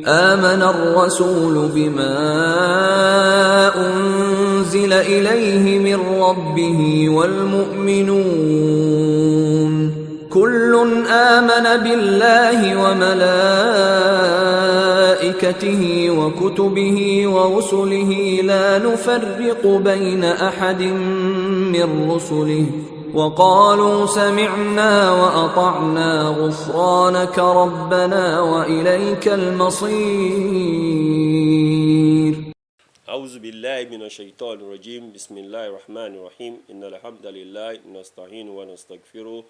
آمن الرسول بما أنزل إليه من ربه والمؤمنون كل آمن بالله وملائكته وكتبه ورسله لا نفرق بين أحد من رسله وقالوا سمعنا وأطعنا غفرانك ربنا وإليك المصير. أعوذ بالله من الشيطان الرجيم. بسم الله الرحمن الرحيم. إن الحمد لله نستعين ونستغفره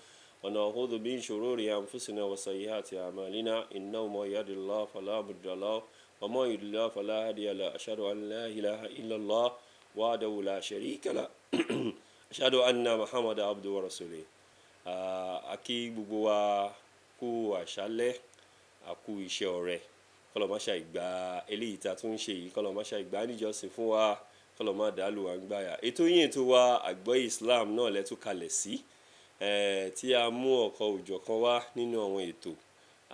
ونعوذ من شرور أنفسنا وسيئات أعمالنا. إنه من يهد الله فلا مضل له ومن يضلل فلا هادي له. أشهد أن لا إله إلا الله وحده لا شريك له. أشهد أن محمدا عبده ورسوله. A kí gbogbo wa kú àṣálẹ́, a kú iṣẹ́ ọ̀rẹ́. Kọ́lọ̀ má ṣàì gba eléyìí tá a tún ń ṣe yìí, kọ́lọ̀ má ṣàì gbà níjọsìn fún wa, kọ́lọ̀ má dàlú wa ń gbáyà. Ètò yín, ètò wa, Àgbọ́yé Islam náà lẹ́tún kalẹ̀ sí, tí a mú ọ̀kan òjọ̀kan wá nínú àwọn ètò.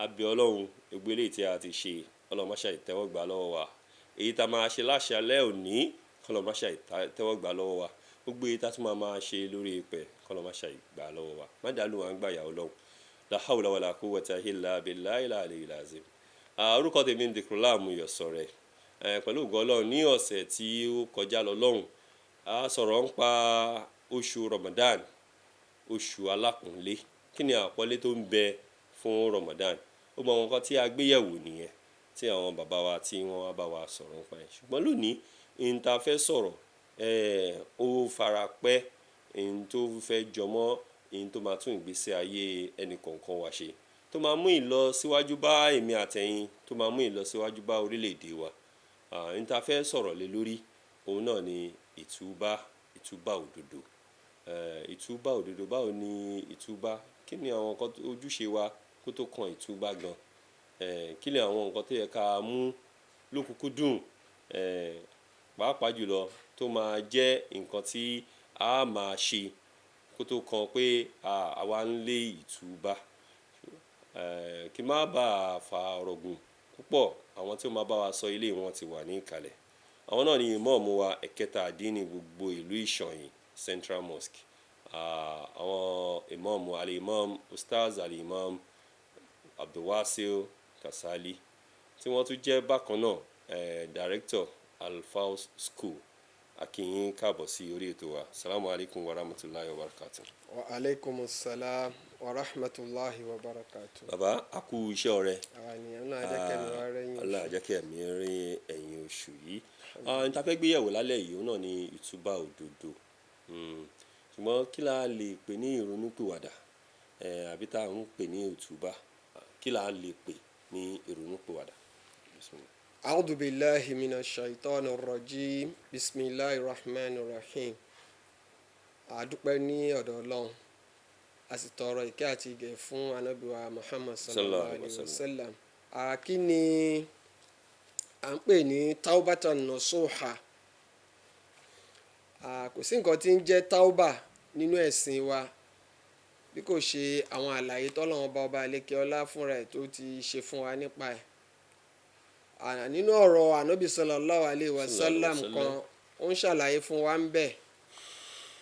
Abẹ́ Ọlọ́run, gbogbo eléyìí tí a ti ṣe, kọ́lọ̀ má ṣàì tẹ́wọ́ gbà lọ́wọ́ wa. Èyí tá a máa ṣe láṣálẹ́ òní, kọ́lọ̀ má ṣàì tẹ́wọ́ gbà lọ́wọ́ wa. Gbogbo èyí tá a tún máa máa ṣe lórí ìpẹ́, kọ́lọ̀ má ṣàì gbà lọ́wọ́ wa. Má dàlú wa ń gbáyà Ọlọ́run. La hawla wala quwwata illa billahi al-aliyyil azim. Orúkọ tèmi ń Dhikrullah Àmúyọ̀sọ̀rẹ̀. Pẹ̀lú ògo Ọlọ́run, ní ọ̀sẹ̀ tí ó kọjá lọ lọ́hùn, a sọ̀rọ̀ ń pa oṣù Ramadan, oṣù alápọ̀nlé. Kí ni àpọ́nlé tó ń bẹ fún Ramadan? Ó mọ àwọn nǹkan tí a gbé yẹ̀wò nìyẹn tí àwọn bàbá wa tí wọ́n wá bá wa sọ̀rọ̀ nípa ẹ̀. Ṣùgbọ́n lónìí, ohun tá a fẹ́ sọ̀rọ̀, ó fara pẹ́ ohun tó fẹ́ jọmọ́ ohun tó máa tún ìgbésí ayé ẹnì kọ̀ọ̀kan wa ṣe, tó máa mú ìlọsíwájú bá èmi àtẹ̀yin, tó máa mú ìlọsíwájú bá orílẹ̀-èdè wa. Ohun tá a fẹ́ sọ̀rọ̀ lé lórí, òun náà ni ìtúbà, ìtúbà òdodo. Ìtúbà òdodo, báwo ni ìtúbà? Kí ni àwọn nǹkan ojúṣe wa kó tó kan ìtúbà gan? Kí ni àwọn nǹkan tó yẹ ká mú lókùnkúndùn, pàápàá jùlọ tó máa jẹ́ nǹkan tí a máa ṣe kó tó kan pé àwa ń lé ìtúbà? Kí má bá fa ọ̀rọ̀ gùn púpọ̀, àwọn tí ó máa bá wa sọ ilé wọn ti wà ní ìkàlẹ̀. Àwọn náà ni ìmáàmù wa ẹ̀kẹta àdínì gbogbo ìlú Ìṣọ̀yìn Central Mosque. Àwọn ìmáàmù, Al-Imam Ustaz Al-Imam Abdulwasil Kasali, tí wọ́n tún jẹ́ bákan náà Director Alfaus School. A kí yín káàbọ̀ sí orí ètò wa. Salamu alaykum wa rahmatulahi wa barakatuh. Wa aleykum salaam wa rahmatulahi wa barakatuh. Bàbá, a kú iṣẹ́ ọrẹ. Àwa ènìyàn náà jẹ́ kẹ́mi wá rẹ́yìn oṣù. Allah jẹ́ kí ẹ̀mí rí ẹ̀yìn oṣù yìí. Ohun tá a fẹ́ gbé yẹ̀wò lálẹ́ yìí, òun náà ni ìtúbà òdodo. Ṣùgbọ́n kí la lè pè ní ìrònúpìwàdà? Àbí tá a ń pè ní ìtúbà? Kí la lè pè ní ìrònúpìwàdà? Bismillah. A'udhu billahi minash shaitanir rajim. Bismillahir rahmanir rahim. A dúpẹ́ ní ọ̀dọ̀ Ọlọ́run. A sì tọrọ ìkẹ́ àti ìgẹ̀ fún Ànábì wa Muhammad sallallahu alayhi wa sallam. Kí ni à ń pè ní taubatan nasuha? Kò sí nǹkan tí ń jẹ́ tauba nínú ẹ̀sìn wa bí kò ṣe àwọn àlàyé tọ́lọ́run ọba ọba àlékè ọlá fúnra ẹ̀ tó ti ṣe fún wa nípa ẹ̀. Nínú ọ̀rọ̀ Ànábì sallallahu alayhi wa sallam kan, ó ń ṣàlàyé fún wa ń bẹ̀.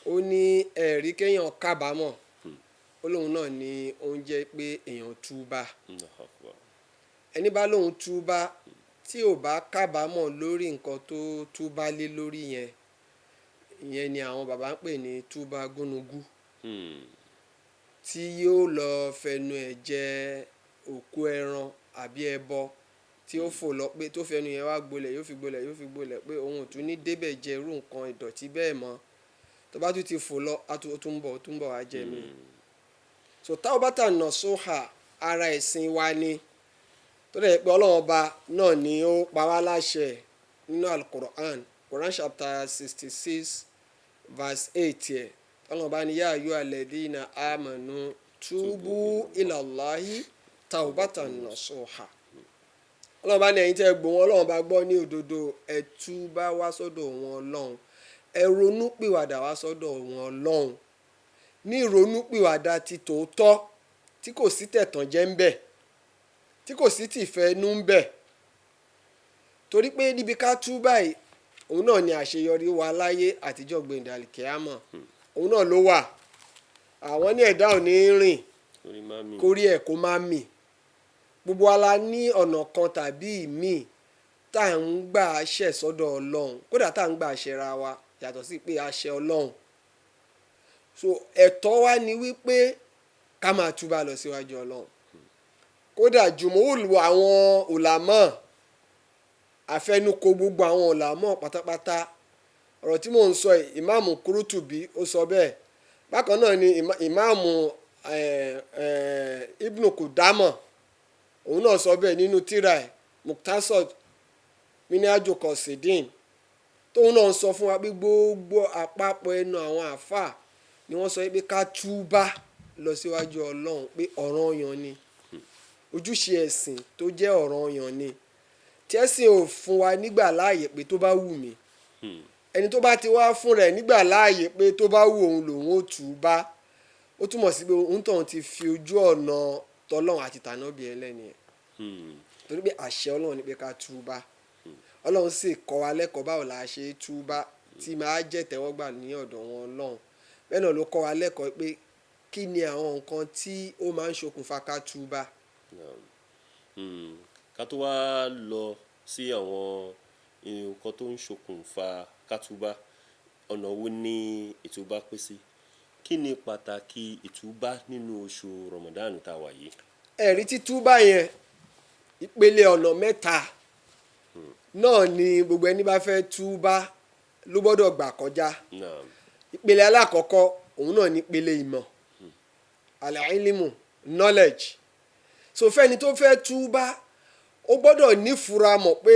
Ó ní ẹ̀rí kéèyàn kábàámọ̀. Ó lóun náà ní ó ń jẹ́ pé èèyàn túbá. Allahu Akbar. Ẹni bá lóun túbá tí ò bá kábàámọ̀ lórí nǹkan tó túbá lé lórí yẹn, ìyẹn ni àwọn bàbá ń pè ní túbá gúnugún, tí yóò lọ fẹnu ẹ̀ jẹ òkú ẹran àbí ẹbọ, tí ó fò lọ pé tó fẹnu yẹn wá gbolẹ̀, yóò fi gbolẹ̀, yóò fi gbolẹ̀ pé òun ò tún ní débẹ̀ jẹ irú nǹkan ìdọ̀tí bẹ́ẹ̀ mọ́. Tó bá tún ti fò lọ, á tún ó tún bọ̀ wá jẹ mí. So taubatan nasuha, ara ẹ̀sìn wa ni, tó dẹ̀ pé Ọlọ́run ọba náà ni ó pa wá láṣẹ nínú Al-Qur'an, Quran chapter 66 verse 8 yẹ. Ọlọ́run ọba ní, ya ayyuha alladhina amanu tubu ilallahi taubatan nasuha. Ọlọ́run bá ní, ẹ̀yin tẹ́ ẹ gbọ́ wọn Ọlọ́run bá gbọ́ ní òdodo, ẹ túbá wá sọ́dọ̀ wọn Ọlọ́run, ẹ ronú pìwàdà wá sọ́dọ̀ wọn Ọlọ́run ní ìrònúpìwàdà ti tòótọ́, tí kò sí tẹ̀tàn jẹ́ ń bẹ̀, tí kò sí tìfẹ́ inú ń bẹ̀. Torí pé níbi ká túbà yìí, òun náà ni àṣeyọrí wa láyé àtijọ́ gbẹ̀ndẹ̀ àlìkẹ́yàmọ̀, òun náà ló wà. Àwọn ní ẹ̀dá ò ní rìn Orí má mi. kórí ẹ̀ kó má mì. Gbogbo wa la ní ọ̀nà kan tàbí ìmíì tá à ń gbà ṣẹ̀ sọ́dọ̀ Ọlọ́run, kódà tá à ń gbà ṣẹra wa, yàtọ̀ sí pé a ṣẹ̀ Ọlọ́run. So ẹ̀tọ́ wa ni wípé ká máa túbà lọ síwájú Ọlọ́run. Kódà jùmọ̀wòlù àwọn òlàmọ́, àfẹnukò gbogbo àwọn òlàmọ́ pátápátá, ọ̀rọ̀ tí mò ń sọ yìí, ìmáàmù Kúrútùbí ó sọ bẹ́ẹ̀. Bákan náà ni ìmáàmù Ibn Kudama, òun náà sọ bẹ́ẹ̀ nínú tírà ẹ̀ Muktasar Minhaju Qasidin, tóun náà ń sọ fún wa pé gbogbo àpapọ̀ ẹnu àwọn àáfàá ni wọ́n sọ pé ká túbá lọ síwájú Ọlọ́run, pé ọ̀ranyàn ni, ojúṣe ẹ̀sìn tó jẹ́ ọ̀ranyàn ni, tí ẹ̀sìn ò fún wa nígbà láàyè pé tó bá wù mí. Ẹni tó bá ti wá fún rẹ̀ nígbà láàyè pé tó bá wù òun lòun ó túbá, ó túmọ̀ sí pé òun tóun ti fi ojú ọ̀nà tọlọ́run àti tànábì ẹlẹ́ni ẹ̀. Torí pé àṣẹ Ọlọ́run ni pé ká túbá. Ọlọ́run sì kọ́ wa lẹ́kọ̀ọ́ báwo la ṣe túbá tí máa jẹ́ tẹ́wọ́gbà ní ọ̀dọ̀ wọn Ọlọ́run. Bẹ́ẹ̀ náà ló kọ́ wa lẹ́kọ̀ọ́ pé kí ni àwọn nǹkan tí ó máa ń ṣokùnfà ká túbá. Ká tó wá lọ sí àwọn nǹkan tó ń ṣokùnfà ká túbá, ọ̀nà wo ni ìtúbá pín sí? Kí ni pàtàkì ìtúbá nínú oṣù Ramadan tá a wà yìí? Ẹ̀rí títúbá yẹn, ìpele ọ̀nà mẹ́ta náà ni gbogbo ẹni bá fẹ́ túbá ló gbọ́dọ̀ gbà kọjá. Ìpele alákọ̀ọ́kọ́, òun náà ní ìpele ìmọ̀, al-ilmu, knowledge. So fẹ́ni tó fẹ́ túbá, ó gbọ́dọ̀ nífura mọ̀ pé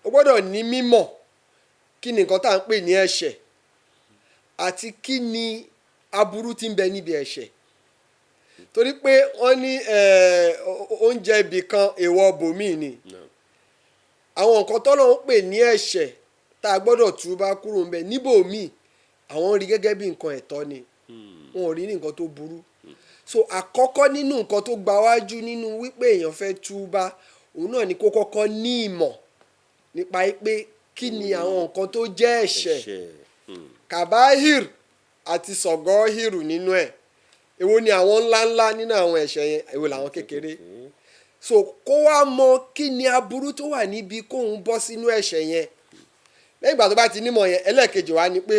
ó gbọ́dọ̀ ní mímọ̀ kí ni nǹkan tá à ń pè ní ẹ̀ṣẹ̀ àti kí ni aburú tí ń bẹ níbi ẹ̀ṣẹ̀. Torí pé wọ́n ní oúnjẹ ibì kan, èèwọ̀ bòmíì ni. Àwọn nǹkan tọ́lọ́run ń pè ní ẹ̀ṣẹ̀ tá a gbọ́dọ̀ túbá kúrò ń bẹ níbòmíì, àwọn rí gẹ́gẹ́ bí nǹkan ẹ̀tọ́ ni, wọn ò rí ní nǹkan tó burú. So àkọ́kọ́ nínú nǹkan tó gbawájú nínú wípé èèyàn fẹ́ túbá, òun náà ni kó kọ́kọ́ ní ìmọ̀ nípa pé kí ni àwọn nǹkan tó jẹ́ ẹ̀ṣẹ̀, kàbáhìr àti sọ̀gọ́hìrù nínú ẹ̀, èwo ni àwọn ńláńlá nínú àwọn ẹ̀ṣẹ̀ yẹn, èwo làwọn kékeré. So kó wá mọ kí ni aburú tó wà níbi kóun bọ́ sínú ẹ̀ṣẹ̀ yẹn. Lẹ́yìn ìgbà tó bá ti nímọ̀ yẹn, ẹlẹ́ẹ̀kejì wá ni pé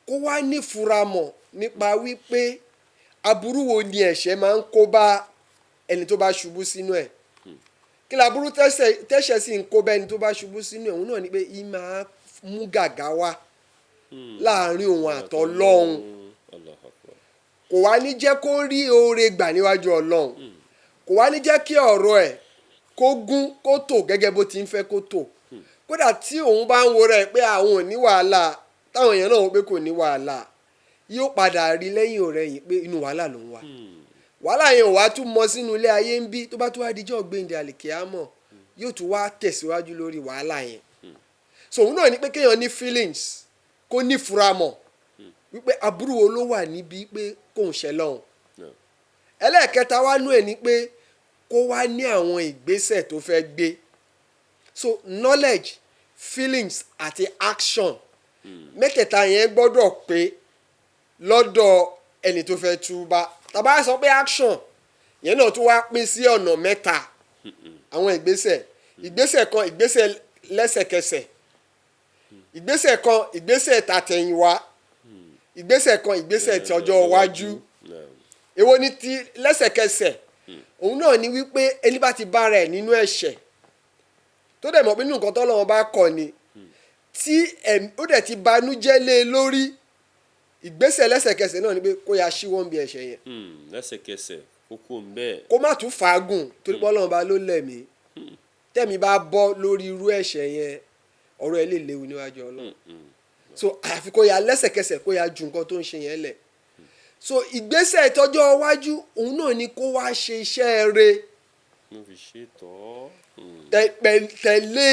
kó wá nífura mọ̀ nípa wípé aburú wo ni ẹ̀ṣẹ̀ máa ń kó bá ẹni tó bá ṣubú sínú ẹ̀. Kí ni aburú tẹ́ṣẹ̀ sì ń kó bá ẹni tó bá ṣubú sínú ẹ̀? Òun náà ni pé í máa mú gàgá wá láàrin òun àtọlọ́hun, kò wá ní jẹ́ kó rí oore gbà níwájú Ọlọ́run, kò wá ní jẹ́ kí ọ̀rọ̀ ẹ̀ kó gún kó tò gẹ́gẹ́ bó ti ń fẹ́ kó tò. Kódà tí òun bá ń wo rẹ̀ pé àwọn ò ní wàhálà, táwọn èèyàn náà wò pé kò ní wàhálà, yóò padà rí lẹ́yìn ọ̀rẹ́ yìí pé inú wàhálà ló ń wà. Wàhálà yẹn ò wá tún mọ sínú ilé ayé ń bí, tó bá tún wá dijọ́ gbẹ̀ǹdẹ̀ àlìkíyámọ̀, yóò tún wá tẹ̀síwájú lórí wàhálà yẹn. So òun náà ní pé kéèyàn ní feelings, kó ní fura mọ̀ wípé aburú wo ló wà níbi pé kóun ṣẹ lọ́hùn. Ẹlẹ́ẹ̀kẹta wá nú ẹ̀ ní pé kó wá ní àwọn ìgbésẹ̀ tó fẹ́ gbé. So knowledge, feelings àti action, mẹ́tẹ̀ẹ̀ta yẹn gbọ́dọ̀ pé lọ́dọ̀ ẹni tó fẹ́ túbá. Tàbá sọ pé action yẹn náà tún wá pín sí ọ̀nà mẹ́ta, àwọn ìgbésẹ̀. Ìgbésẹ̀ kan, ìgbésẹ̀ lẹ́sẹ̀kẹsẹ̀. Ìgbésẹ̀ kan, ìgbésẹ̀ tàtẹ̀yìnwá. Ìgbésẹ̀ kan, ìgbésẹ̀ tí ọjọ́ iwájú. Èwo ni ti lẹ́sẹ̀kẹsẹ̀? Òun náà ni wípé ẹni bá ti bára ẹ̀ nínú ẹ̀ṣẹ̀, tó dẹ̀ mọ̀ pé nínú nǹkan tọ́lọ́run bá kọ̀ ni, tí ó dẹ̀ ti banújẹ́ lé e lórí, ìgbésẹ̀ lẹ́sẹ̀kẹsẹ̀ náà ni pé kó ya ṣíwọ́ ń bi ẹ̀ṣẹ̀ yẹn. Lẹ́sẹ̀kẹsẹ̀ kókó ń bẹ́ẹ̀. Kó má tún fàágùn, torí pé Ọlọ́run bá ló lẹ̀mí. Tẹ̀mí bá bọ́ lórí irú ẹ̀ṣẹ̀ yẹn, ọ̀rọ̀ ẹ̀ lè léwu níwájú Ọlọ́run. So àfi kó ya lẹ́sẹ̀kẹsẹ̀, kó ya ju nǹkan tó ń ṣe yẹn lẹ̀. So ìgbésẹ̀ ìtọ́jọ́ iwájú, òun náà ni kó wá ṣe iṣẹ́ rẹ̀ Mo fi ṣe tọ́. Tẹ̀lé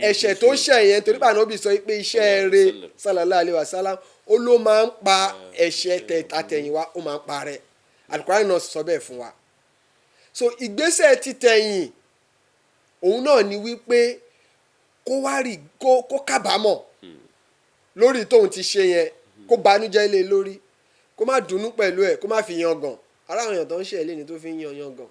ẹ̀ṣẹ̀ tó ṣẹ̀ yẹn, torí pé Ànábì sọ pé iṣẹ́ rẹ̀, sallallahu alaihi wasallam, ó ló máa ń pa ẹ̀ṣẹ̀ àtẹ̀yìnwá, ó máa ń parẹ́. Al-Qur'an náà sọ bẹ́ẹ̀ fún wa. So ìgbésẹ̀ títẹ̀yìn, òun náà ni wípé Kó wá rí kó kábàámọ̀ lórí tóun ti ṣe yẹn, kó banújẹ́ lé lórí, kó má dunnú pẹ̀lú ẹ̀, kó má fi yangàn. Ara àwọn èèyàn tó ń ṣe ẹ̀ lẹ́ni tó fi ń yan yangàn.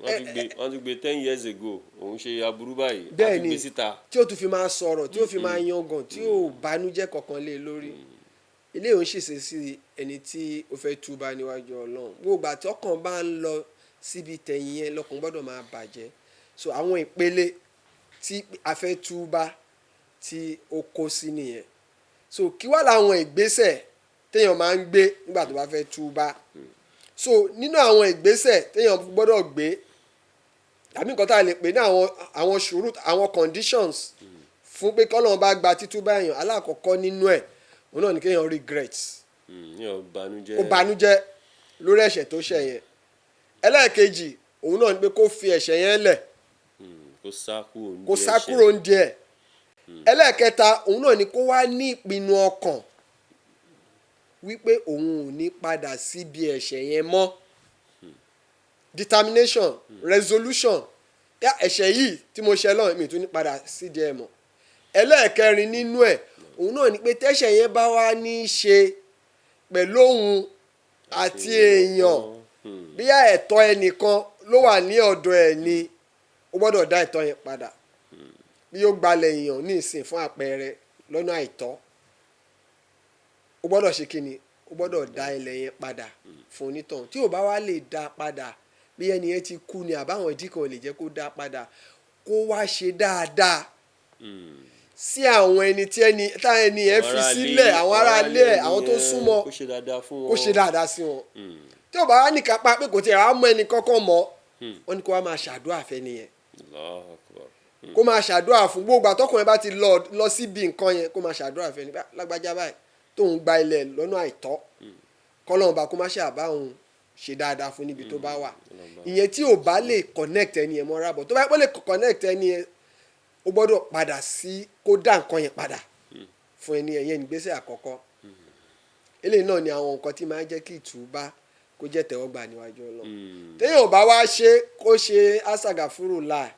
Wọ́n tún gbé 10 years ago, òun ṣe aburú báyìí, wọ́n Bẹ́ẹ̀ tún ni. gbé síta. Tí ó tún fi máa sọ̀rọ̀, tí ó fi máa yangàn, tí ó banújẹ́ kankan lé lórí ilé òun ṣèṣe sí ẹni tí ó fẹ́ túbà níwájú Ọlọ́run. Gbogbo àti ọkàn bá ń lọ síbi tẹ̀yìn yẹn, lọ́kàn gbọ́dọ̀ máa bàjẹ́. So àwọn ìpele tí a fẹ́ túbà tí ó kó sí nìyẹn. So kí wá làwọn ìgbésẹ̀ téèyàn máa ń gbé nígbà tó bá fẹ́ túbà? So nínú àwọn ìgbésẹ̀ téèyàn gbọ́dọ̀ gbé, tàbí nǹkan tá a lè pè ní àwọn ṣùrùt, àwọn conditions fún pé kọ́lọ́run bá gba títúbà èèyàn, alákọ̀ọ́kọ́ nínú ẹ̀, òun náà ni kéèyàn regret. Ní ó banújẹ́. Ó banújẹ́ lórí ẹ̀ṣẹ̀ tó ṣẹ̀ yẹn. Ẹlẹ́ẹ̀kejì, òun náà ni pé kó fi ẹ̀ṣẹ̀ yẹn lẹ̀. Kó sá kúrò nídìí Kó sá ẹ̀ṣẹ̀. kúrò ń díẹ̀. Ẹlẹ́ẹ̀kẹta, òun náà ni kó wá ní ìpinnu ọkàn wípé òun ò ní padà síbi ẹ̀ṣẹ̀ yẹn mọ́. Determination, resolution, yá ẹ̀ṣẹ̀ yìí tí mo ṣẹ̀ lọ́run, mi ò tún ní padà sídìí ẹ̀ mọ́. Ẹlẹ́ẹ̀kẹrin nínú ẹ̀, òun náà ni pé tẹ́ṣẹ̀ yẹn bá wá ní í ṣe pẹ̀lú òun àti èèyàn, bíyà ẹ̀tọ́ ẹnìkan ló wà ní ọ̀dọ̀ ẹ̀ ni, ó gbọ́dọ̀ dá ẹ̀tọ́ yẹn padà. Bí ó gbalẹ̀ èèyàn ní ìsìn, fún àpẹẹrẹ, lọ́nà àìtọ́, ó gbọ́dọ̀ ṣe kíni? Ó gbọ́dọ̀ dá ilẹ̀ yẹn padà fún onítọ̀hún. Tí ò bá wá lè dá padà, bí ẹni yẹn ti kú ni, àbáwọn ìdí kan ò lè jẹ́ kó dá padà, kó wá ṣe dáadáa sí àwọn ẹni tí ẹni tá ẹni yẹn fi sílẹ̀, àwọn aráalé ẹ̀, àwọn tó súnmọ́. Kó ṣe dáadáa fún wọn. Kó ṣe dáadáa sí wọn. Tí ò bá wá níkápá pé kò tiẹ̀ wá mọ ẹnì kankan mọ́, wọ́n ní kó wá máa ṣàdúrà fẹ́ nìyẹn. Allahu Akbar. Kó máa ṣàdúrà fún gbogbo àtọkùnrin bá ti lọ lọ síbi nǹkan yẹn, kó máa ṣàdúrà fẹ́ ní lágbájá báyìí tóun gba ilẹ̀ lọ́nà àìtọ́, kọ́lọ́run bá kó má ṣe àbá òun ṣe dáadáa fún níbi tó bá wà. Ìyẹn tí ò bá lè connect ẹni yẹn mọ́ra bọ̀, tó bá yẹ kó lè connect ẹni yẹn, ó gbọ́dọ̀ padà sí kó dá nǹkan yẹn padà fún ẹni yẹn. Yẹn nígbésẹ̀ àkọ́kọ́. Eléyìí náà ni àwọn nǹkan tí máa ń jẹ́ kí ìtúbá kó jẹ́ tẹ̀wọ́gbà níwájú Ọlọ́run. Téèyàn ò bá wá ṣe, kó ṣe asàgàfúrò láì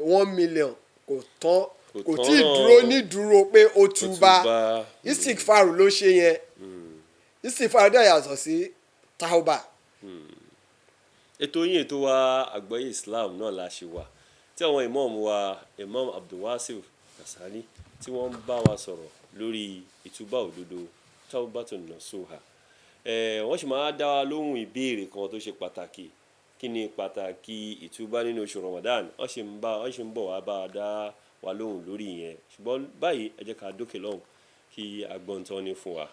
1 million, kò tán. Kò Kò tán tí ì náà. dúró ní dúró pé ó túbá. Túbá. Istikfaru ló ṣe yẹn. Istikfaru dẹ̀ yàtọ̀ sí tauba. Ètò yín, ètò wa, Àgbọ́yé Islam náà la ṣe wà, tí àwọn imam wa, Imam Abdulwasif Kasali, tí wọ́n ń bá wa sọ̀rọ̀ lórí ìtúbà òdodo, tawbatun nasuha. Wọ́n sì máa dá wa lóhùn ìbéèrè kan tó ṣe pàtàkì: kí ni pàtàkì ìtúbà nínú oṣù Ramadan? Wọ́n sì ń bọ̀ wá bá a dá wa lóhùn lórí ìyẹn, ṣùgbọ́n báyìí, ẹ jẹ́ ká dókè lọ́hùn kí agbọ́ntán ní fún wa.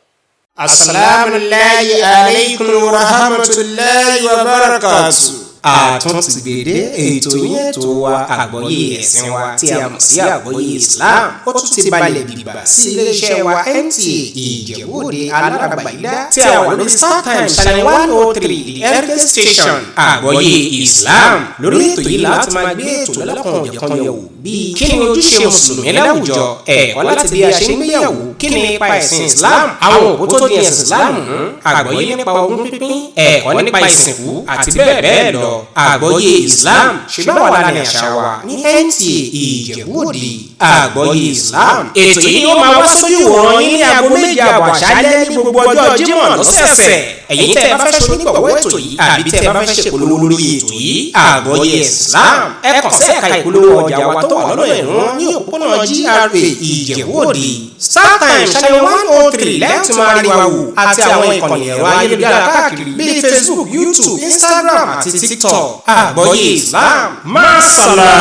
Asalaamu alaykum wa rahmatulahi wa barakatu. Àtúntìgbèdé ètò yẹn, ètò wa, Àgbọ́yé ẹ̀sìn wa tí a mọ̀ sí Àgbọ́yé Islam, ó tún ti balẹ̀ bìbà sí iléeṣẹ́ wa NTA Ìjẹ̀bú-Òde alárabàyídá tí a wà lórí StarTimes channel 103, the heritage station. Àgbọ́yé Islam, lórí ètò yìí láti máa gbé ètò lọ́lọ́kan òjọ̀kan yẹ̀wò, bíi kí ni ojúṣe mùsùlùmí láwùjọ, ẹ̀kọ́ láti bí a ṣe ń gbéyàwó, kí ni ipa ẹ̀sìn Islam, àwọn òpó tó di ẹ̀sìn Islam mú, àgbọ́yé nípa ogún pínpín, ẹ̀kọ́ nípa ìsìnkú àti bẹ́ẹ̀ bẹ́ẹ̀ lọ. Àgbọ́yé Islam, ṣe báwa la ní àṣà wa ní NTA Ìjẹ̀bú-Òde. Àgbọ́yé Islam, ètò yìí ni ó máa wá sójú ìwòran yín ní aago 7:30 àṣálẹ́ ní gbogbo ọjọ́ Jímọ̀ lọ́sẹ̀ọ̀sẹ̀. Ẹ̀yin tẹ́ ẹ bá fẹ́ ṣonígbọ̀wọ́ ètò yìí àbí tẹ́ ẹ bá fẹ́ ṣèpolówó lórí ètò yìí, Àgbọ́yé Islam, ẹ kàn sí ẹ̀ka ìpolówó ọjà wa tó wà lọ́nà ẹ̀rún ní òpópónà GRA Ìjẹ̀bú-Òde. StarTimes channel 103 lẹ́ẹ̀tì máa rí wa wò, àti àwọn ìkànnì ẹ̀rọ ayélujára káàkiri bíi Facebook, YouTube, Instagram àti TikTok. Àgbọ́yé Islam, masala.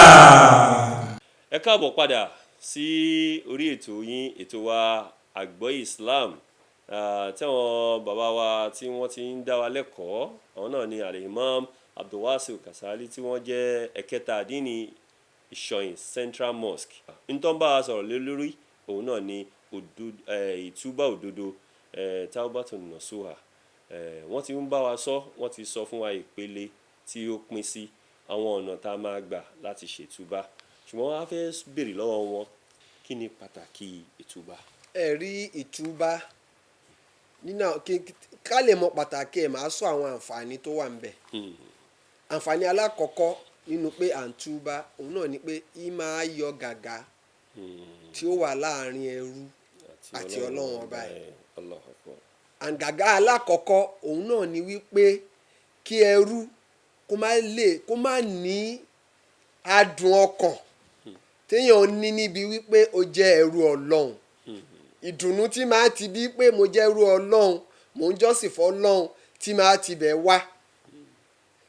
Ẹ káàbọ̀ padà sí orí ètò yín, ètò wa, Àgbọ́yé Islam, tí àwọn bàbá wa tí wọ́n ti ń dá wa lẹ́kọ̀ọ́, àwọn náà ni Al-Imam Abdulwasif Kasali, tí wọ́n jẹ́ ẹ̀kẹta àdínní Ìṣọ̀yìn Central Mosque. Nítorí bá a sọ̀rọ̀ lé lórí, òun náà ni ìtúbà òdodo, tawbatun nasuha. Wọ́n ti ń bá wa sọ, wọ́n ti sọ fún wa ìpele tí ó pín sí, àwọn ọ̀nà tá a máa gbà láti ṣètúbà, ṣùgbọ́n wọ́n á fẹ́ béèrè lọ́wọ́ wọn, kí ni pàtàkì ìtúbà? Ẹ rí ìtúbà nínú ká lè mọ pàtàkì ẹ̀, máa sọ àwọn àǹfààní tó wà ńbẹ̀. Àǹfààní alákọ̀ọ́kọ́ nínú pé à ń túbà, òun náà ni pé í máa yọ gàgà. tí ó wà láàrin ẹrú àti Ọlọ́run ọba ẹ̀. Allahu Akbar. And gàgá alákọ̀ọ́kọ́ òun náà ni wípé kí ẹrú kó má lè kó má ní adùn ọkàn téèyàn ní níbi wípé ó jẹ́ ẹrú Ọlọ́run. Ìdùnnú tí máa ti bí pé mo jẹ́ ẹrú Ọlọ́run, mò ń jọ́sìn fọ́lọ́run, tí máa ti bẹ̀ wá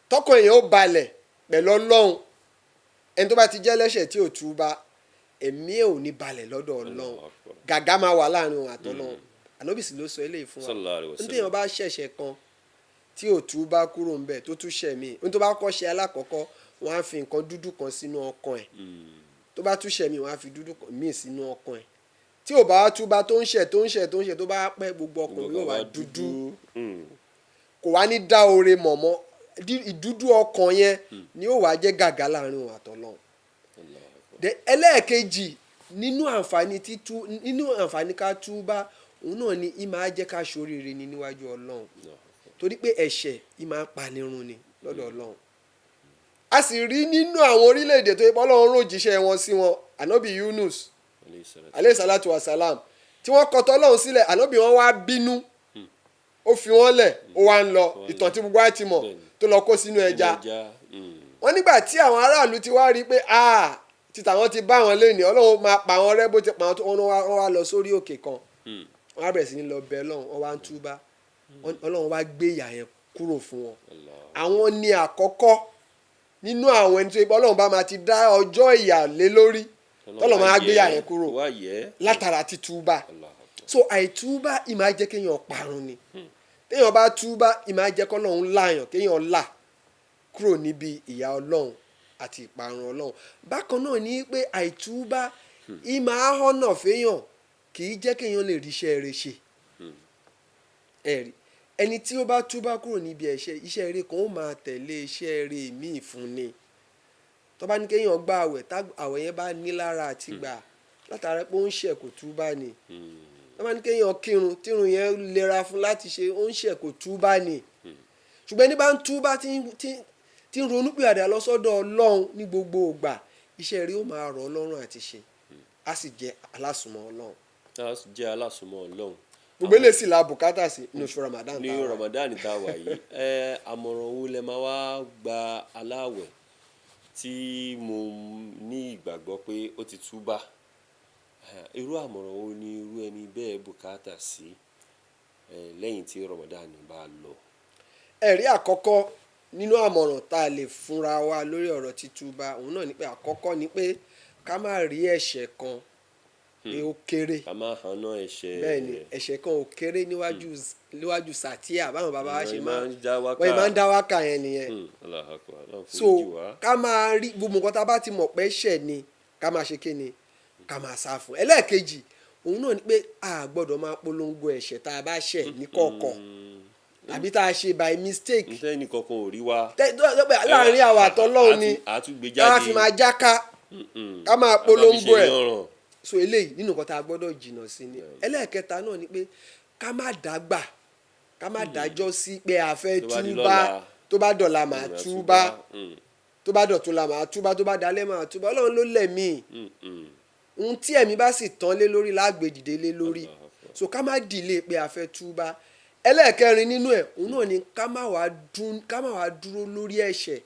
tọkàn èèyàn ó balẹ̀ pẹ̀lú Ọlọ́run. Ẹni tó bá ti jẹ́ lẹ́ṣẹ̀ tí ò túbá, ẹ̀mí ẹ̀ ò ní balẹ̀ lọ́dọ̀ Ọlọ́run. Allahu Akbar. Gàgá máa wà láàrin òun àtọlọ́run. Ànábì sì ló sọ eléyìí fún wa. Sallallahu alaihi wasallam. Ní téèyàn bá ṣẹ̀ṣẹ̀ kan tí ò túbá kúrò ń bẹ̀ tó tún ṣẹ̀ míì, ní tó bá kọ́ ṣe alákọ̀ọ́kọ́, wọ́n á fi nǹkan dúdú kan sínú ọkàn ẹ̀. Tó bá tún ṣẹ̀ míì, wọ́n á fi dúdú míì sínú ọkàn ẹ̀. Tí ò bá wá túbá, tó ń ṣẹ̀, tó ń ṣẹ̀, tó ń ṣẹ̀, tó bá pẹ́, gbogbo ọkàn yóò wá dúdú, kò wá ní dá oore mọ̀mọ́. Ìdúdú ọkàn yẹn ni ó wá jẹ́ gàgá láàrin òun àtọlọ́run. Ẹlẹ́ẹ̀kejì nínú àǹfààní títú, nínú àǹfààní ká túbá, òun náà ni í máa jẹ́ ká ṣoríire ni níwájú Ọlọ́run, torí pé ẹ̀ṣẹ̀ í máa panirun ni lọ́dọ̀ Ọlọ́run. A sì rí nínú àwọn orílẹ̀-èdè tó yẹ pé Ọlọ́run ròjíṣẹ́ wọn sí wọn, Ànábì Yunus aleyhi salatu wa salam, tí wọ́n kọtọ́ Ọlọ́run sílẹ̀, Ànábì wọn wá bínú, ó fi wọ́n lẹ̀, ó wá ń lọ. Ìtàn tí gbogbo wa ti mọ̀, tó lọ kó sínú ẹja. Wọ́n nígbà tí àwọn aráàlú ti wá rí i pé títà wọn ti bá wọn lé ní, Ọlọ́run máa pa wọn rẹ́ bó ti pa wọn tó, wọ́n wá lọ sórí òkè kan, wọ́n á bẹ̀rẹ̀ sí ní lọ bẹ Ọlọ́run, wọ́n wá ń túbá, Ọlọ́run wá gbé ìyà yẹn kúrò fún wọn. Àwọn ni àkọ́kọ́ nínú àwọn ẹni tó yẹ pé Ọlọ́run bá máa ti dá ọjọ́ ìyà lé lórí, tọ́lọ̀ máa gbé ìyà yẹn kúrò látara títúbà. So àìtúbà ì máa jẹ́ kéèyàn parun ni. Téèyàn bá túbà, ì máa jẹ́ kọ́lọ́run láàyàn, kéèyàn là kúrò níbi ìyà Ọlọ́run àti ìparun Ọlọ́run. Bákan náà ni pé àìtúbà ì máa hànà féèyàn, kì í jẹ́ kéèyàn lè ríṣẹ́ rere ṣe. Ẹ̀rí ẹni tí ó bá túbà kúrò níbi ẹ̀ṣẹ̀, iṣẹ́ rere kan ó máa tẹ̀lé iṣẹ́ rere míì fún ni. Tó bá ní kéèyàn gba àwẹ̀, tá àwẹ̀ yẹn bá ní lára àti gbà látara pé ó ń ṣẹ̀ kò túbà ni. Tó bá ní kéèyàn kírun, tírun yẹn lera fún láti ṣe, ó ń ṣẹ̀ kò túbà ni. Ṣùgbọ́n ẹni bá ń túbà, tí ń ronúpìwàdà lọ sọ́dọ̀ Ọlọ́run ní gbogbo ìgbà, iṣẹ́ rere ó máa rọ̀ Ọlọ́run àti ṣe, á sì jẹ́ alásùnmọ́ Ọlọ́run. Á sì jẹ́ alásùnmọ́ Ọlọ́run. Gbogbo eléyìí sì la bùkátà sí ní oṣù Ramadan. Ní Ramadan tá a wà yìí, àmọ̀ràn wo lẹ máa wá gba aláwẹ̀ tí mo ní ìgbàgbọ́ pé ó ti túbà? Irú àmọ̀ràn wo ni irú ẹni bẹ́ẹ̀ bùkátà sí lẹ́yìn tí Ramadan bá lọ? Ẹ̀rí àkọ́kọ́ nínú àmọ̀ràn tá a lè fúnra wa lórí ọ̀rọ̀ títúbà, òun náà ni pé àkọ́kọ́ ni pé ká má rí ẹ̀ṣẹ̀ kan pé ó kéré. Ká má hànà ẹ̀ṣẹ̀. Bẹ́ẹ̀ ni, ẹ̀ṣẹ̀ kan ò kéré níwájú sàtíà, báwọn bàbá wa ṣe máa wọ́n máa ń dá wákà yẹn nìyẹn. So ká máa rí gbogbo nǹkan tá a bá ti mọ̀ pé ẹ̀ṣẹ̀ ni, ká máa ṣe kí ni, ká máa sá fún. Ẹlẹ́ẹ̀kejì òun náà ni pé a gbọ́dọ̀ máa polongo ẹ̀ṣẹ̀ tá a bá ṣẹ̀ ní kọ̀ọ̀kan àbí tá a ṣe by mistake. Ntẹ́ni kankan ò rí wa. Láàrin àwa àtọlọ́run ni ká fi máa jáká, ká máa polongo ẹ̀. So eléyìí nínú nǹkan tá a gbọ́dọ̀ jìnnà sí ni. Ẹlẹ́ẹ̀kẹta náà ni pé ká má dàgbà, ká má dájọ́ sí pé a fẹ́ túbá, tó bá dọ̀la máa túbá, tó bá dọ̀túnla máa túbá, tó bá dalẹ́ máa túbá. Ọlọ́run ló lẹ̀mí, ohun tí ẹ̀mí bá sì tán lé lórí lágbèdìde lé lórí. So ká má dìlé pé a fẹ́ túbá. Ẹlẹ́ẹ̀kẹrin nínú ẹ̀, òun náà ni ká má wá dúró lórí ẹ̀ṣẹ̀,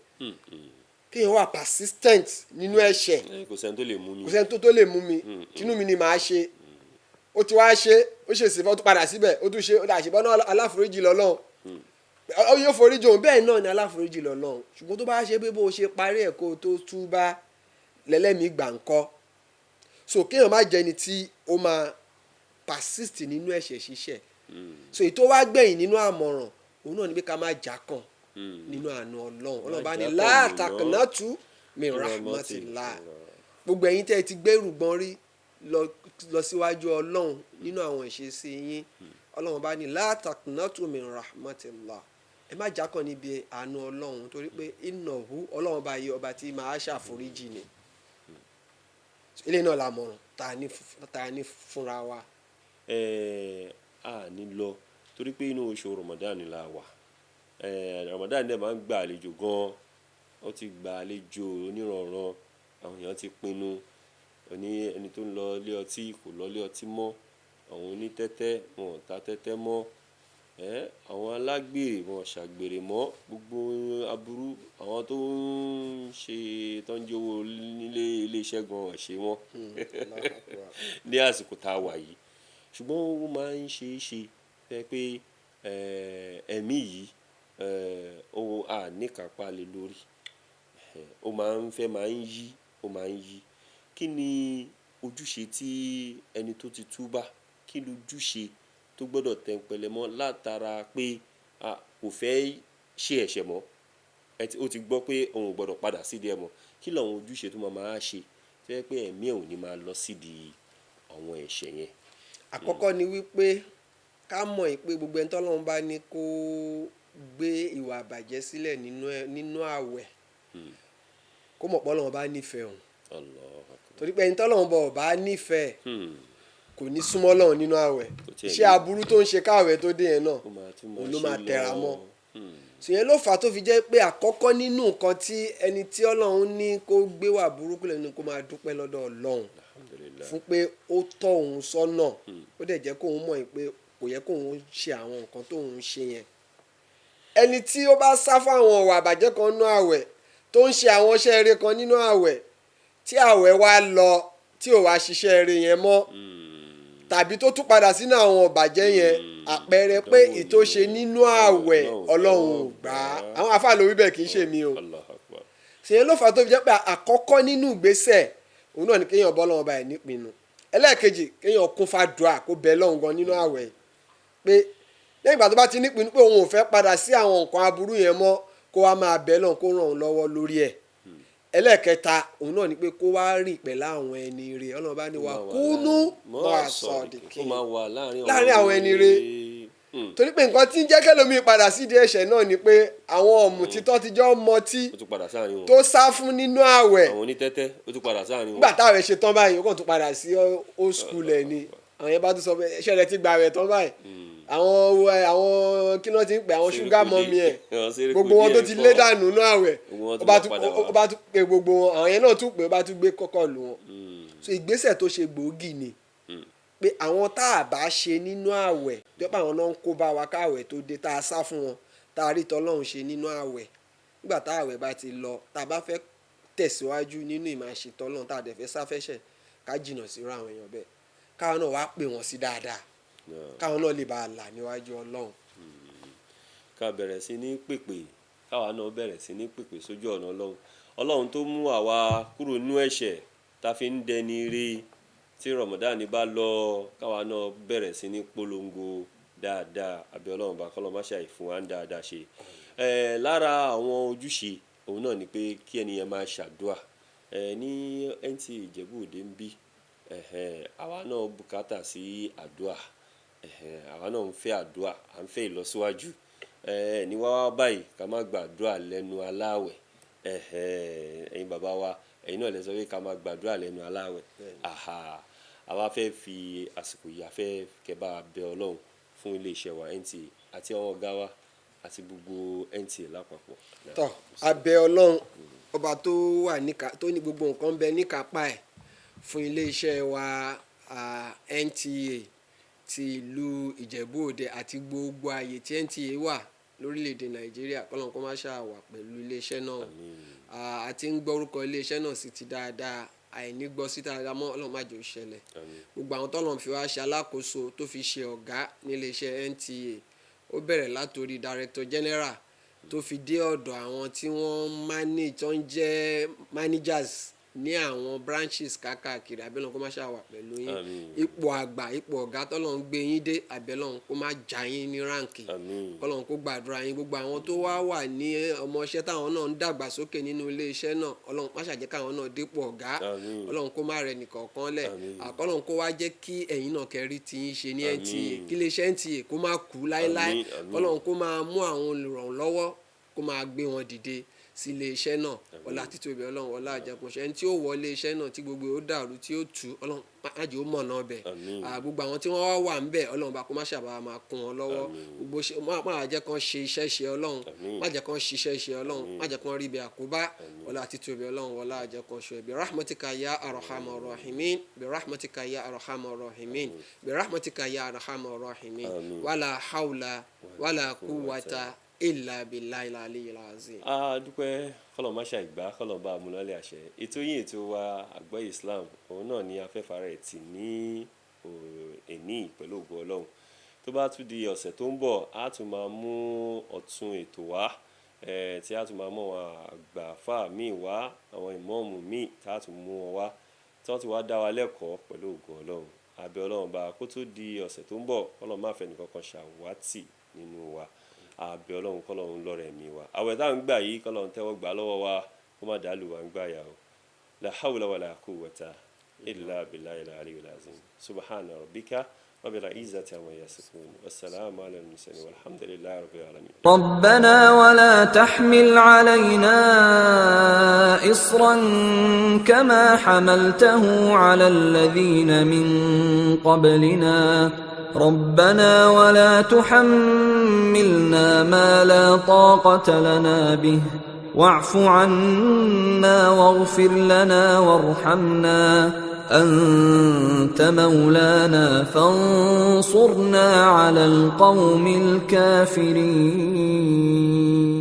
kéèyàn wà persistent nínú ẹ̀ṣẹ̀. Kò sẹ́ni tó lè mú mi. Kò sẹ́ni tó lè mú mi, tinú mi ni màá ṣe. Ó ti wá ṣe, ó ṣe ìsìnfọ́, ó tún padà síbẹ̀, ó tún ṣe, ó dà ṣe bọ́ná aláforíjì lọ́lọ́run, ó yóò foríjì òun, bẹ́ẹ̀ náà ni aláforíjì lọ́lọ́run. Ṣùgbọ́n tó bá ṣe pé bó ṣe parí ẹ̀ kó tó túbá lẹ́lẹ́mìí gbà ń kọ́. So kéèyàn má jẹni tí ó máa persist nínú ẹ̀ṣẹ̀ ṣíṣẹ̀. So èyí tó wá gbẹ̀yìn nínú àmọ̀ràn, òun náà ni pé ká má jà kàn nínú àánú Ọlọ́run. Ọlọ́run bá ní la taqnatu min rahmatillah. Gbogbo ẹ̀yin tẹ́ ẹ ti gbẹ́rù gbọ́n rí lọ síwájú Ọlọ́run nínú àwọn ìṣesí yín, Ọlọ́run bá ní la taqnatu min rahmatillah, ẹ má jà kàn níbi àánú Ọlọ́run, torí pé innahu, Ọlọ́run bá yẹ ọba tí máa ṣàforíjì ni. Ilé náà la mọ̀ràn tá a ní fúnra wa. A ní lọ torí pé inú oṣù Ramadan la wà. Ramadan dẹ̀ máa ń gba àlejò gan-an, ó ti gba àlejò onírànran, àwọn èèyàn ti pinnu, Oní ẹni tó ń lọ ilé ọtí kò lọ ilé ọtí mọ́, àwọn onítẹ́tẹ́ wọn ò ta tẹ́tẹ́ mọ́, àwọn alágbèrè wọn ò ṣàgbèrè mọ́, gbogbo aburú àwọn tó ń ṣe tó ń jówó nílé iléeṣẹ́ gan ò ṣe wọ́n ní àsìkò tá a wà yìí. Ṣùgbọ́n ó máa ń ṣe é ṣe pé ẹ̀mí yìí ó à níkàpá lé lórí, ó máa ń fẹ́ máa ń yí, ó máa ń yí. Kí ni ojúṣe tí ẹni tó ti túbà, kí ni ojúṣe tó gbọ́dọ̀ tẹnpẹlẹ mọ́ látara pé kò fẹ́ ṣe ẹ̀ṣẹ̀ mọ́, ó ti gbọ́ pé òun ò gbọ́dọ̀ padà sídìí ẹ̀ mọ́, kí làwọn ojúṣe tó máa ṣe tó jẹ́ pé ẹ̀mí ẹ̀ ò ní máa lọ sídìí àwọn ẹ̀ṣẹ̀ yẹn? Àkọ́kọ́ ni wípé ká mọ̀ pé gbogbo ẹni tọ́lọ́run bá ní kó gbé ìwà àbàjẹ́ sílẹ̀ nínú àwẹ̀, kó mọ̀ pé Ọlọ́run bá nífẹ̀ẹ́ òun. Torí pé ẹni tọ́lọ́run bá ò bá nífẹ̀ẹ́ kò ní súnmọ́ Ọlọ́run nínú àwẹ̀. Iṣẹ́ aburú tó ń ṣe káwẹ̀ tó dé yẹn náà òun ló máa tẹra mọ́. Ṣìyẹn ló fà á tó fi jẹ́ pé àkọ́kọ́ nínú nǹkan tí ẹni tí Ọlọ́run ní kó gbé wà burúkú lẹ́nu kó máa dúpẹ́ lọ́dọ̀ Ọlọ́run fún pé ó tọ́ òun sọ́nà, ó dẹ̀ jẹ́ kóun mọ̀ pé kò yẹ kóun ṣe àwọn nǹkan tóun ṣe yẹn. Ẹni tí ó bá sá fáwọn ọ̀wà àbàjẹ́ kan nínú àwẹ̀, tó ń ṣe àwọn iṣẹ́ eré kan nínú àwẹ̀, tí àwẹ̀ wá lọ tí ò wá ṣiṣẹ́ eré yẹn mọ́, tàbí tó tún padà sínú àwọn ọ̀bàjẹ́ yẹn, àpẹẹrẹ pé ìtò ṣe nínú àwẹ̀ Ọlọ́run ò gbà á. Àwọn àfáà ló wí bẹ́ẹ̀, kì í ṣe mi o. Ṣèyẹn ló fà á tó fi jẹ́ pé àkọ́kọ́ nínú ìgbésẹ̀ òun náà ni kéèyàn bọ́ lọ́wọ́ báyìí nípinnu. Ẹlẹ́ẹ̀kejì, kéèyàn kún fàdúà, kó bẹ Ọlọ́run gan nínú àwẹ̀, pé lẹ́yìn ìgbà tó bá ti nípinnu pé òun ò fẹ́ padà sí àwọn nǹkan aburú yẹn mọ́, kó wá máa bẹ Ọlọ́run kó ràn òun lọ́wọ́ lórí ẹ̀. Ẹlẹ́ẹ̀kẹta òun náà ni pé kó wá rìn pẹ̀lú àwọn ẹni rere. Ọlọ́run bá ní wa kúnú máa sọ̀dìkì láàrin àwọn ẹni rere. Torí pé nǹkan tí ń jẹ́ kẹ́lòmíì padà sídìí ẹ̀ṣẹ̀ náà ni pé àwọn ọ̀mùtí tó ti jọ mọtí tó sá fún nínú àwẹ̀, àwọn onítẹ́tẹ́ ó tún padà sáàrin wọn. Nígbà táwẹ̀ ṣe tán báyìí ó kàn tún padà sí old school ẹ̀ ni. Àwọn yẹn bá tún sọ pé ẹ̀ṣẹ̀ rẹ ti gba àwẹ̀ tán báyìí, àwọn kí ló ti ń pè àwọn ṣúgà mọ́mí ẹ̀, gbogbo wọn tó ti lé dànù nínú àwẹ̀, ó bá tún pè gbogbo wọn, àwọn yẹn náà tún pè, ó bá tún gbé kọ́kọ́ lù wọn. So ìgbésẹ̀ tó ṣe gbòógì ni pé àwọn tá a bá ṣe nínú àwẹ̀ tó pé àwọn náà ń kó bá wa káwẹ̀ tó dé, tá a sá fún wọn, tá a rí tọ́lọ́run ṣe nínú àwẹ̀, nígbà tá àwẹ̀ bá ti lọ, tá a bá fẹ́ tẹ̀síwájú nínú ìmáṣe tọ́lọ́run, tá a dẹ̀ fẹ́ sáfẹ́ṣẹ̀, ká jìnnà síra àwọn èèyàn bẹ́ẹ̀, káwọn náà wá pè wọ́n sí dáadáa, káwọn náà lè bá a là níwájú Ọlọ́run. Ká bẹ̀rẹ̀ sí ní pèpè, káwa náà bẹ̀rẹ̀ sí ní pèpè sójú ọ̀nà Ọlọ́run. Ọlọ́run tó mú àwa kúrò nínú ẹ̀ṣẹ̀ tá fi ń dẹni ire, tí Ramadan bá lọ, káwa náà bẹ̀rẹ̀ sí ní polongo dáadáa. Àbí Ọlọ́run bá kọ́lọ́ má ṣe àìfún wa ń dáadáa ṣe. Lára àwọn ojúṣe òun náà ni pé kí ẹni yẹn máa ṣàdúà. Ní NTA Ìjẹ̀bú Òde ń bí, àwa náà bùkátà sí àdúà. Àwa náà ń fẹ́ àdúà, à ń fẹ́ ìlọsíwájú. Ní wá wá báyìí ká má gbàdúà lẹ́nu aláwẹ̀. Ẹ̀yin bàbá wa, ẹ̀yin náà lè sọ pé ká má gbàdúà lẹ́nu aláwẹ̀. Àwa fẹ́ fi àsìkò yìí, a fẹ́ kẹ́ bá bẹ Ọlọ́run fún iléeṣẹ́ wa NTA àti àwọn ọ̀gá wa àti gbogbo NTA lápapọ̀. Tọ́, a bẹ Ọlọ́run ọba tó wà níka, tó ní gbogbo nǹkan bẹ níkapá ẹ̀ fún iléeṣẹ́ wa NTA ti ìlú Ìjẹ̀bú Òde àti gbogbo ààyè tí NTA wà lórílẹ̀‐èdè Nàìjíríà, k'Ọlọ́run kó má ṣáà wà pẹ̀lú iléeṣẹ́ náà. Àti ń gbọ́ orúkọ iléeṣẹ́ náà sí ti dáadáa, àìní gbọ́ sí dáadáa mọ́, Ọlọ́run má jẹ́ ó ṣẹlẹ̀. Gbogbo àwọn tọ́lọ́run fi wá ṣe alákòóso tó fi ṣe ọ̀gá níléeṣẹ́ NTA, ó bẹ̀rẹ̀ látorí Director General tó fi dé ọ̀dọ̀ àwọn tí wọ́n manage, tó ń jẹ́ managers ní àwọn branches káàkiri. Àbí Ọlọ́run kó má ṣáà wà pẹ̀lú yín. Ipò àgbà, ipò ọ̀gá tọ́lọ́run gbé yín dé, àbí Ọlọ́run kó má já yín ní ráǹkì, k'Ọlọ́run kó gbàdúrà yín. Gbogbo àwọn tó wá wà ní ọmọọṣẹ́ táwọn náà ń dàgbà sókè nínú iléeṣẹ́ náà, Ọlọ́run má ṣàjẹ́ káwọn náà dépò ọ̀gá. Ọlọ́run kó má rẹ nìkọ̀ọ̀kan lẹ̀. Àkọ́lọ́run kó wá jẹ́ kí ẹ̀yin náà kẹ́rí tí yín ṣe ní NTA, kí iléeṣẹ́ NTA kó má kú láéláé. K'Ọlọ́run kó máa mú àwọn olùrànlọ́wọ́ kó máa gbé wọn dìde sí ilé iṣẹ́ náà. Ọlá títóbi Ọlọ́run, ọlá àjẹkùnṣe, ẹni tí ó wọlé iṣẹ́ náà tí gbogbo ó dàrú tí ó tú, Ọlọ́run má jẹ́ ó mọ̀ náà bẹ̀. Gbogbo àwọn tí wọ́n wá wà ń bẹ̀, Ọlọ́run bá kó má ṣàbà máa kún wọn lọ́wọ́. Gbogbo má jẹ́ kán ṣe iṣẹ́ ṣe Ọlọ́run, má jẹ́ kán ṣiṣẹ́ ṣe Ọlọ́run, má jẹ́ kán rí ibi àkóbá. Ọlá títóbi Ọlọ́run, ọlá àjẹkùnṣe, bi rahmatika ya arhamar rahimin, bi rahmatika ya arhamar rahimin, bi rahmatika ya arhamar rahimin. Wala hawla wala quwwata illa billahi al-aliyyil azim. A dúpẹ́, kọ́lọ̀ má ṣàìgbá, kọ́lọ̀ bá amúlọ́lẹ̀ àṣẹ. Ètò yín, ètò wa, Àgbọ́yé Islam, òun náà ni afẹ́fà rẹ̀ tì ní èní pẹ̀lú ògo Ọlọ́run. Tó bá tún di ọ̀sẹ̀ tó ń bọ̀, a tún máa mú ọ̀tun ètò wá, tí a tún máa mú àwọn àgbààfà míì wá, àwọn ìmáàmù míì tá a tún mú wọn wá, tí wọ́n ti wá dá wa lẹ́kọ̀ọ́ pẹ̀lú ògo Ọlọ́run. Àbẹ̀ Ọlọ́run bá kó tó di ọ̀sẹ̀ tó ń bọ̀, kọ́lọ̀ má fẹ́ nìkankan ṣàwátì nínú wa. Àbẹ̀ Ọlọ́run, kọ́lọ́run lọ́rẹ̀ mi wa. Àwẹ̀ tá à ń gbà yìí, kọ́lọ́run tẹ́wọ́ gbà lọ́wọ́ wa, kó má dàlú wa ń gbà yà o. La hawla wala quwwata illa billahi al-aliyyil azim. Subhana rabbika rabbil izzati amma yasifun, wassalamu ala al-mursalin, walhamdulillahi rabbil alamin. ربنا ولا تحمل علينا إصرا كما حملته على الذين من قبلنا. ربنا ولا تحملنا ما لا طاقة لنا به، واعف عنا واغفر لنا وارحمنا، أنت مولانا فانصرنا على القوم الكافرين.